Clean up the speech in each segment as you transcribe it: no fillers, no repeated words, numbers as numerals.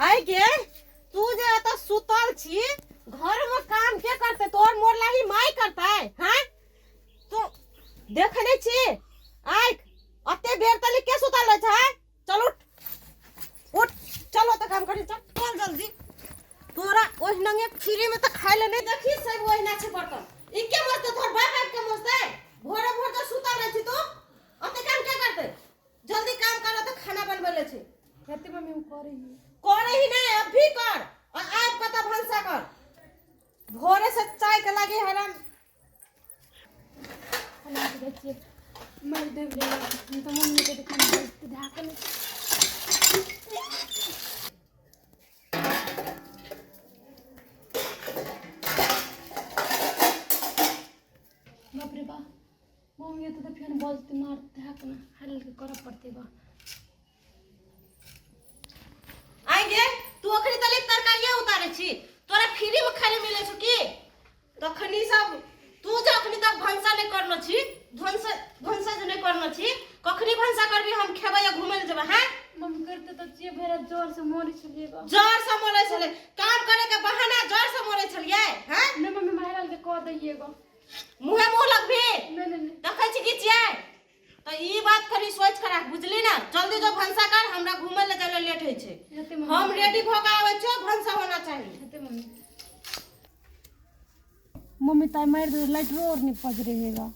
आइ गे, तू जे एतऽ सुतल छी, घर में काम के करते? तोर मोरलाही माय करतै? हैं, तू देखे नहीं छी? आइ अते बेर तली के सुतल रहै छै? चल उठ, उठ, चलो तऽ काम करी, चल चल जल्दी। तोरा ओहिनंगे फ्री में तऽ खाय ले नहीं देखी, सब ओहिना छै बर्तन। ई के मजतै? तोहर बाप आबि के मजतै? भोरे भोर तऽ सुतल रहै छी तू, अते काम के करतै? जल्दी काम कर, तऽ खाना बनबै ले छै। हेते मम्मी, हम करे ही। करे ही नहीं, अब भी कर और आबि कऽ तऽ भनसा कर। भोरे से चाय के लागी हराम। खाना के जाइ छियै, मारि देब रे हम तऽ मम्मी के देखने धए कऽ नहि। बाप रे बा, मम्मी एतऽ तऽ फेर बजतै, मारतै, धए कऽ ने हाल के करऽ पड़तै बा। आइ गे, तू अखनी तलिक तरकारिये उतारे छी? तोरा फ्री में खाय ले मिले छौ की? तखनी सब तू जे अखनी तक भनसा नहीं करलो छी, भनसा भनसा जे नहीं करलो छी, कखनी भनसा करबी? हम खेबै या घुमै ले जेबै? हैं मम्मी, करते तऽ छियै, भरि राति जोर से मरै छलियै बा। जोर से मरै छलै, काम करे के बहाना, जोर से मरै छलियै? हैं नहि मम्मी, महाराज के कह दैयै गो। मुहे मुँह लगबी? नहि नहि नहि। देखै छी की छियै तऽ ई बात कनी सोच के राख, बुझली ना? जल्दी जो भनसा कर, हमरा घूमे ले जाय लेट होइ छै। हेतै मम्मी। हम रेडी भऽ के आबै छियौ, भनसा होना चाही। हेतै मम्मी। मम्मी ताई मारि दे, लाइटरो और नहीं पजरेगा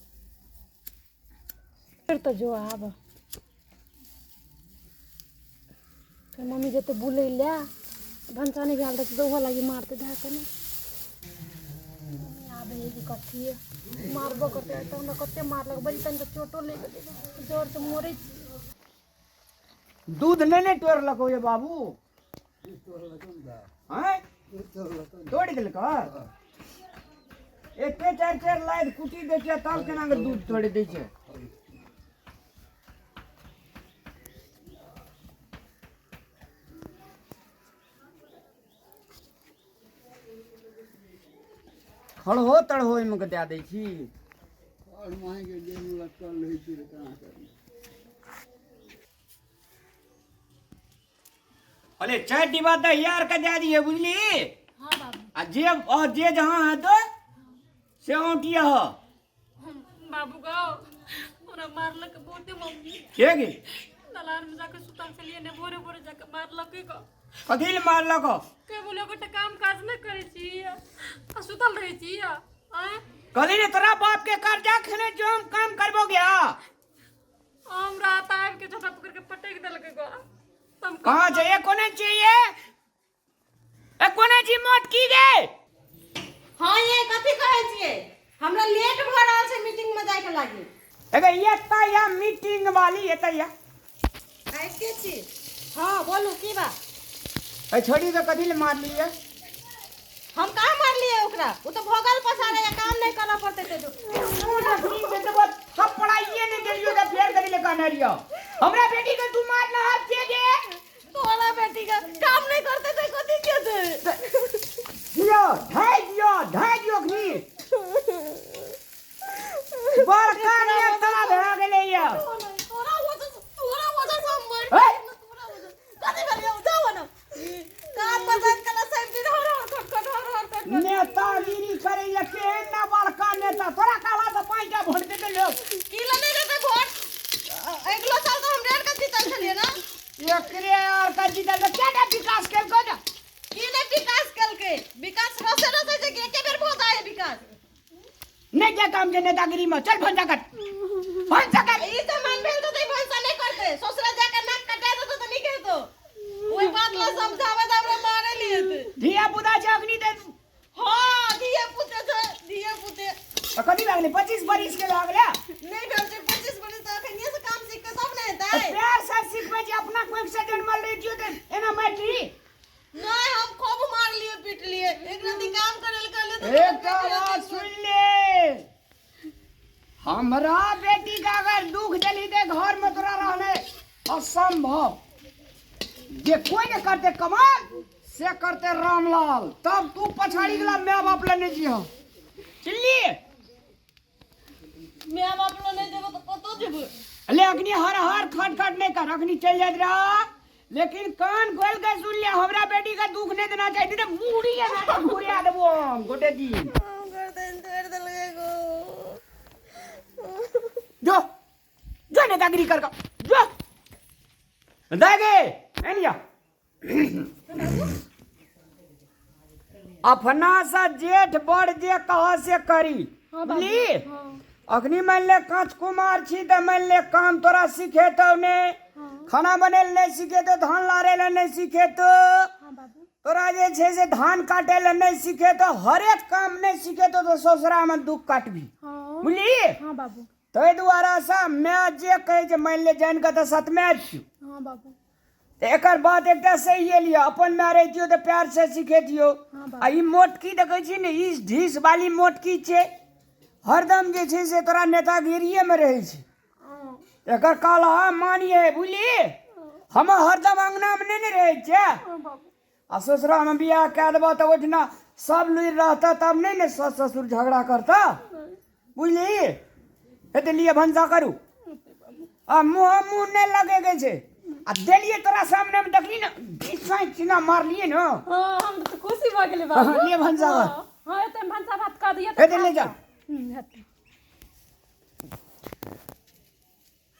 फिर तो। जो आब फिर मम्मी जेतै बुलै लए, भनसा नहि भेल रहतै तऽ ओहो लागि मारतै धए कऽ ने। मम्मी आबै है कि कथी मारबो करतै? तऽ हमरा कते मारलक, बड़ी तनि तऽ चोटो लागि गेलै, जोरसँ मोड़ै छी। दूध नहि ने तोड़लको ये बाबू? आँय, तोड़ि देलको? एते चारि चारि लाइट कुटी दै छै, तब केना के दूध तोड़ि दै छै? खड़हो तड़हो ओहिमे के दए दै छी। और माहे देह में लटकल रहै छै तऽ केना करी? अरे, चारि डिब्बा दही आर के दए दिए, बुझली? हाँ बाबू। आ जे और जे जहाँ हेतौ से औंटिया हो। बाबू गो, हमरा मारलक बहुते मम्मी। के गे? दलान में जाके सुतल छलियै ने, भोरे भोरे जाके मारलक गो। कथी लए मारलक? के बोले, गोटे काम काज नहि करै छी आ सुतल रहै छी आँय? कहली ने तोरा बाप के कर्जा खेने जो हम काम करबो गया। हमरा तऽ आबि के झोटा पकड़ के पटकि देलकै गो। हम कहाँ छै? कोने चाहिए? ए, कोने छी मोट की गे? हाँ ये, कथी कहै छियै? हमरा लेट भऽ रहल छै मीटिंग में जाय के लागी। एगे, एता या मीटिंग वाली, एता या। आइ के छी? हाँ बोलू, की बात? ए छोड़ी के कथी ले मारली है? हम कहाँ मारलियै ओकरा? ओ तऽ भोगल पसारे या, काम नहीं करऽ पड़तै ते। थप्पड़ाइए नहीं देलियो तऽ फेर कथी ले कहने रहियो हमरा बेटी के तू मारना हाथ के गे? तोरा बेटी का काम नहीं करते तो कथी के दे? दियो, ढाई दियो, ढाई दियो अखनी। बड़का नेता भए गेलै या। तोरा वजह से, तोरा वजह से हम मर हे? गेलियै, तोरा वजह से। कथी भेलियै? जाओ ना काम बजात कला सब दिन हर हर खट खट हर हर खट खट। नेतागिरी करे या, केहन ना बड़का नेता। तोरा कहला से 5टा वोट देते लोग। की लने देते वोट? अगलो साल तो हमरे आर के जीतल छलियै ना। एकरे आर का जीतल तऽ क्या विकास केलको ने? की ने विकास केलकै? विकास रसे रसे छै कि एके बेर भऽ जाय विकास? नहीं क्या काम के नेतागिरी में। चल भंसा कर, भंसा कर। ई तऽ मन भेल तऽ भनसा नहीं करते, ससुरा जाके नाक कटा देतो तऽ नीक हेतो। ओहि बात ला समझावे तऽ हमरा मारे लिए ते। धिया पुता छै अग्नि दे। हाँ, धिया पुते छै, धिया पुते। तऽ कथी भए गेलै? 25 बरिस के भए गेलै। नहीं भेल छै 25 बरिस तऽ अखनिये से काम सीख के सब नहि हेतै। प्यार से सिखबै छै, अपना कोख से जनमल रही छियो तऽ एना मारि? नहीं, हम खूब मारलिए पीटलिए, एक राति काम करे ले कहले तऽ एकटा बात सुन ले, हमरा बेटी के अगर दुख देली ते घर में तोरा रहने असंभव। जे कोई ने करते कमाल से करते रामलाल, तब तू पछाड़ी गेला my बाप लेने जी हो चिल्ली। My बाप ले नहीं जेबो तऽ कतौ जेबो? ले, अग्नि हर हर खट खट नहीं कर, अग्नि चल जात रहा। लेकिन कान खोल के सुन ले, हमरा बेटी के दुख नहीं देना चाहिए, नहीं तो मुड़ी के नाटक घुरिया देबो हम गोटे दिन। गर्दन तोड़ देलकै गो। जो जो नेतागिरी कर जो दागे एनिया अपना सा जेठ बड़ जे कह से करी। हाँ बाबू। बुझली? हाँ। अखनी मान ले कांच कुमार छी तऽ मान ले काम तोरा सिखेतौ ने, हाँ। खाना बनेल नहि सिखेतौ, धान लारे लए नहि सिखेतौ। हाँ बाबू। तोरा जे छै से धान काटे लए नहि सिखेतौ, हरेक काम नहि सिखेतौ तऽ ससुरा मे दुख काटबी। हाँ। बुझली? हाँ बाबू। ताहि दुआरे से माय जे कहै छै मान ले जानि कऽ तऽ सतमे छियौ। हाँ बाबू। तऽ एकर बात एकटा सहिए लिअ, अपन माय रहितियौ तऽ प्यार से सिखेतियौ। हाँ आ बाबू। ई मोटकी देखै छी ने, ई ढीस वाली मोटकी छै, हरदम जे छै से तोरा नेतागिरिये मे रहै छै। हाँ। एकर कहलहा मानिए, बुझली? हम हरदम अंगना मे नहि ने रहै छियै। हाँ बाबू। आ ससुरा मे बियाह कए देबह तऽ ओहिठिना सब लुरि रहतह तब नहि ने सास ससुर झगड़ा करतह, बुझली? हेतै लिअ भनसा करू। आ मुँह मुँह नहि लगेके छै। आ देलियै तोरा सामने मे, देखली ने घिसाइ चिना मारलियै ने। हाँ, हम तऽ खुशी भऽ गेलै बाबू। लिअ भनसा भात। हाँ, एते भनसा भात कऽ दिअ। हेतै ले जा। हेतै।